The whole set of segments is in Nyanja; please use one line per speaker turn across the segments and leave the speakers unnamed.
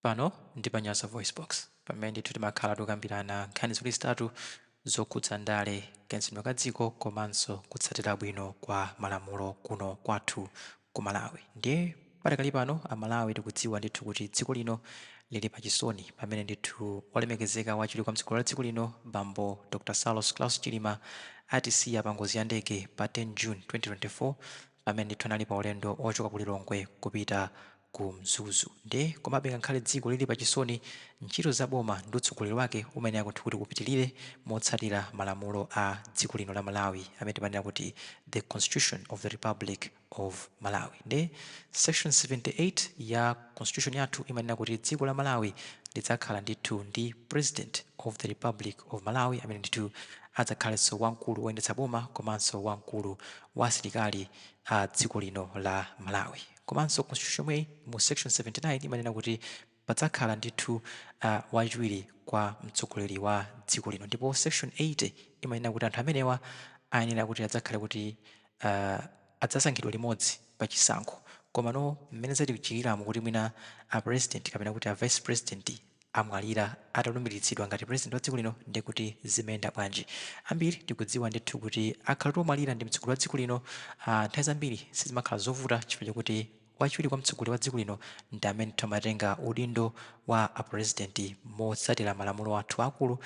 Pano ndi pa Nyasa Voice Box, pamene ndithu timakhala tikukambirana nkhani ziwiri zitatu zokhudza ndale, kayendetsedwe ka dziko komanso kutsatira bwino kwa malamulo kuno kwathu ku Malawi. Ndiye patakali pano Amalawi tikudziwa ndithu kuti dziko lino lili pachisoni, pamene ndithu olemekezeka wachiwiri kwa mtsogoleri wa dziko lino, bambo Dr Saulos Klaus Chilima, atisiya pa ngozi ya ndege pa 10 June 2024, pamene ndithu anali pa ulendo ochoka ku Lilongwe kupita ku Mzuzu. Ndiye komabe, ngakhale dziko lili pachisoni, ntchito za boma ndi utsogoleri wake umayenera kuti upitirire motsatira malamulo a dziko lino la Malawi, amene timanena kuti the Constitution of the Republic of Malawi. Ndiye section 78 ya constitution yathu imanena kuti dziko la Malawi lidzakhala ndithu ndi President of the Republic of Malawi, amene ndithu adzakhalenso wamkulu woyendetsa boma komanso wamkulu wa asilikali a dziko lino la Malawi. Komanso constitution yomweyi mu section 79 imanena kuti padzakhala ndithu wachiwiri kwa mtsogoleri wa dziko lino. Ndipo section 80 imanena kuti anthu amenewa ayenera kuti adzakhale kuti adzasankhidwa limodzi pa chisankho. Komano mmene zatichikiramo kuti mwina a president kapena kuti a vice president amwalira atalumbiritsidwa ngati president wa dziko lino, ndiye kuti zimayenda bwanji? Ambiri tikudziwa ndithu kuti akhala omwalira ndi mtsogoleri wa dziko lino, nthawi zambiri sizimakhala zovuta, chifukwa chakuti wachiwiri kwa mtsogoleri wa dziko lino ndi amene amatenga udindo wa a president motsatira malamulo athu akulu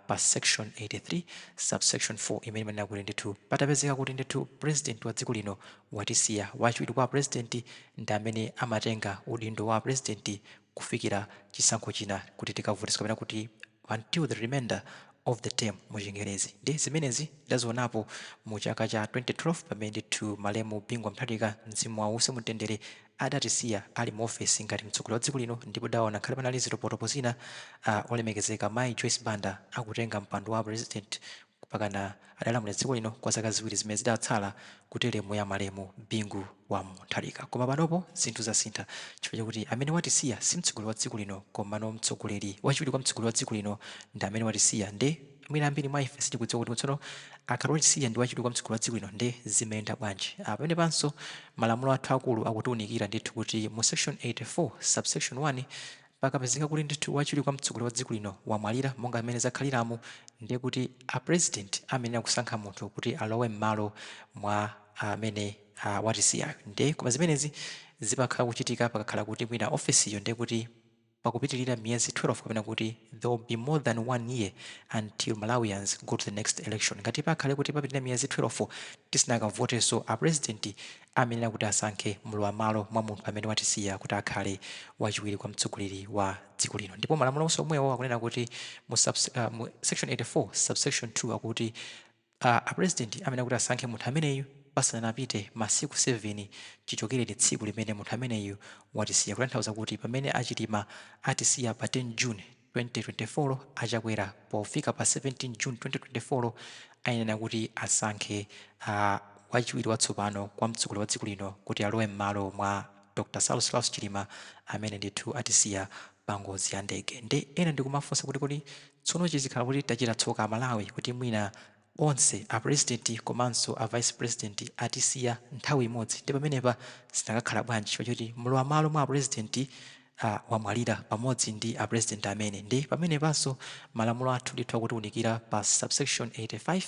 pa section 83 subsection 4, imene imanena kuti ndithu patapezeka kuti ndithu president wa dziko lino watisiya, wachiwiri kwa president ndi amene amatenga udindo wa president kufikira chisankho china kuti tikavoteso, kapena kuti until the remainder of the term mu Chingerezi. Ndi zimenezi ndazionapo mu chaka cha 2012, pamene ndithu malemu Bingu Mutharika, mzimu wawo uuse mumtendere, adatisiya ali mu ofesi ngati mtsogoleri wa dziko lino. Ndipo daona khale panali zitopotopo zina, olemekezeka mayi Joyce Banda akutenga mpando wa president mpakana adalamulira dziko lino kwa zaka 2 zimene zidatsala ku term ya malemu Bingu wa Mutharika. Koma panopo zinthu zasintha, chifukwa chakuti amene watisiya si mtsogoleri wa dziko lino, komano mtsogoleri wachiwiri kwa mtsogoleri wa dziko lino ndi amene watisiya. Nde mwina ambiri mwa ife sitikudziwa kuti tsono akhala watisiya ndi wachiwiri kwa mtsogoleri wa dziko lino, nde zimayenda bwanji? Pamene panso malamulo athu akulu akutiwunikira ndithu kuti mu section 84 subsection 1, pakapezeka kuti ndithu wachiwiri kwa mtsogoleri wa dziko lino wamwalira monga mmene zakhaliramo, ndiye kuti a president amayenera kusankha munthu kuti alowe m'malo mwa amene watisiyayo. Ndiye koma zimenezi zimakhala kuchitika pakakhala kuti mwina ofesiyo ndiye kuti pakupitirira miyezi 12, kapena kuti there will be more than one year until Malawians go to the next election. Ngati pakhale kuti papitirira miyezi 12 tisanakavotenso, a president amayenera kuti asankhe mlowamalo mwa munthu amene watisiya kuti akhale wachiwiri kwa mtsogoleri wa dziko lino. Ndipo malamulo onse omwewo akunena kuti mu section 84 subsection 2 akuti a president amayenera kuti asankhe munthu ameneyu pasanapite masiku 7 chichokereni tsiku limene munthu ameneyu watisiya. Kutanthauza kuti pamene a Chilima atisiya pa 10 June 2024, aChakwera pofika pa 17 June 2024 ayenera kuti asankhe wachiwiri watsopano kwa mtsogoleri wa dziko lino kuti alowe m'malo mwa Dr Saulos Klaus Chilima, amene ndithu atisiya pa ngozi ya ndege. Nde ena ndikumafunsa kuti kodi tsono chizikhala kuti tachita tsoka Amalawi kuti mwina onse a president komanso a vice president atisiya nthawi imodzi, ndi pamenepa zinakakhala bwanji, chifukwa choti mlowamalo mwa a president wamwalira pamodzi ndi a president amene? Ndi pamenepanso malamulo athu ndithu akutiwunikira pa subsection 85,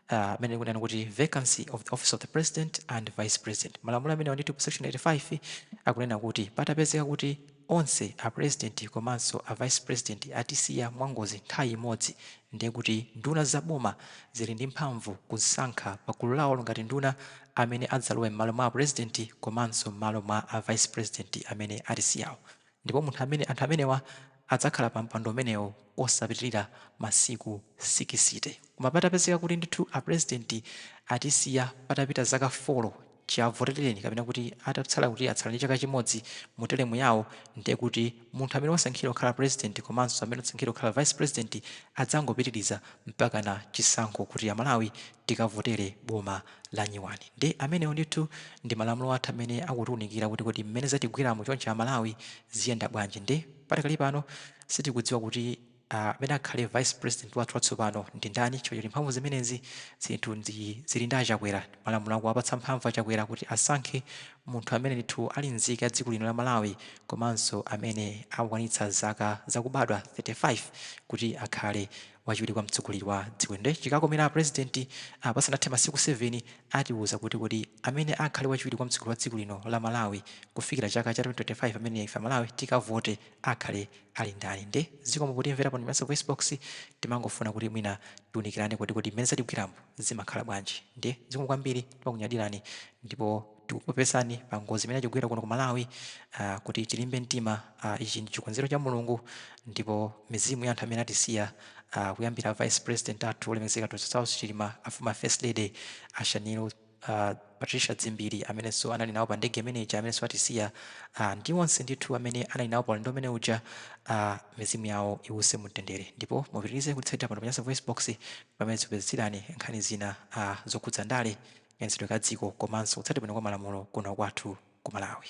amene kunena kuti vacancy of the office of the president and vice president. Malamulo amenewa ndithu pa section 85 akunena kuti patapezeka kuti onse a president komanso a vice president atisiya mwangozi nthawi imodzi, ndiye kuti nduna zaboma zili ndi mphamvu kusankha pagulu lawo ngati nduna amene adzalowe m'malo mwa a president komanso m'malo mwa a vice president amene atisiyawo, ndipo munthu amene anthu amenewa adzakhala pa mpando umenewo osapitirira masiku 60. Koma patapezeka kuti ndithu a president atisiya patapita zaka 4 chiavoterereni, kapena kuti atatsala kuti atsala ndi chaka chimodzi mu term yawo, ndiye kuti munthu amene wasankhidwa kukhala president komanso amene wasankhidwa kukhala vice president adzangopitiriza mpaka na chisankho kuti Amalawi tikavotere boma la nyuwani. Ndi amenewo ndithu ndi malamulo athu amene akutiwunikira kuti kodi mmene zatigweramo chonchi Amalawi ziyenda bwanji. Ndi patakali pano sitikudziwa kuti Amene akhale vice president wathu watsopano ndi ndani, chifukwa choti mphamvu zimenezi zinthu ndi zili ndi aChakwera. Malamulo akuwapatsa mphamvu aChakwera kuti asankhe munthu amene ndithu ali nzika ya dziko lino la Malawi komanso amene akukwanitsa zaka zakubadwa 35 kuti akhale wachiwiri kwa mtsogoleri wa dziko lino. Chikakomera president, pasanathe masiku 7 atiuza kuti amene akhale wachiwiri kwa mtsogoleri wa dziko lino la Malawi kufikira chaka cha 2025 amene ife Malawi tikavote akhale ali ndani. Nde zikomo potimvera pano Nyasa Voice Box. Timangofuna kuti mwina tiunikirane kuti mmene zatigwiramo zimakhala bwanji. Nde zikomo kwambiri, timakunyadirani ndipo tikukupepesani pa ngozi imene yachigwera kuno ku Malawi, kuti tilimbe mtima. Ichi ndi chikonzero cha Mulungu, ndipo mizimu ya anthu amene atisiya, kuyambira vice president athu olemekezeka Dr Saulos Chilima, a former first lady a Shanil Patricia Dzimbiri amenenso anali nawo pa ndege imeneyi, amenenso atisiya, ndi onse ndithu amene anali nawo pa ulendo umene uja, mizimu yawo iwuse mumtendere. Ndipo mupitirize kutitsatira pano pa Nyasa Voice Box pamene tikupezetsirani nkhani zina zokhudza ndale, kayendetsedwe ka dziko komanso kutsatira bwino kwa malamulo kuno kwathu ku Malawi.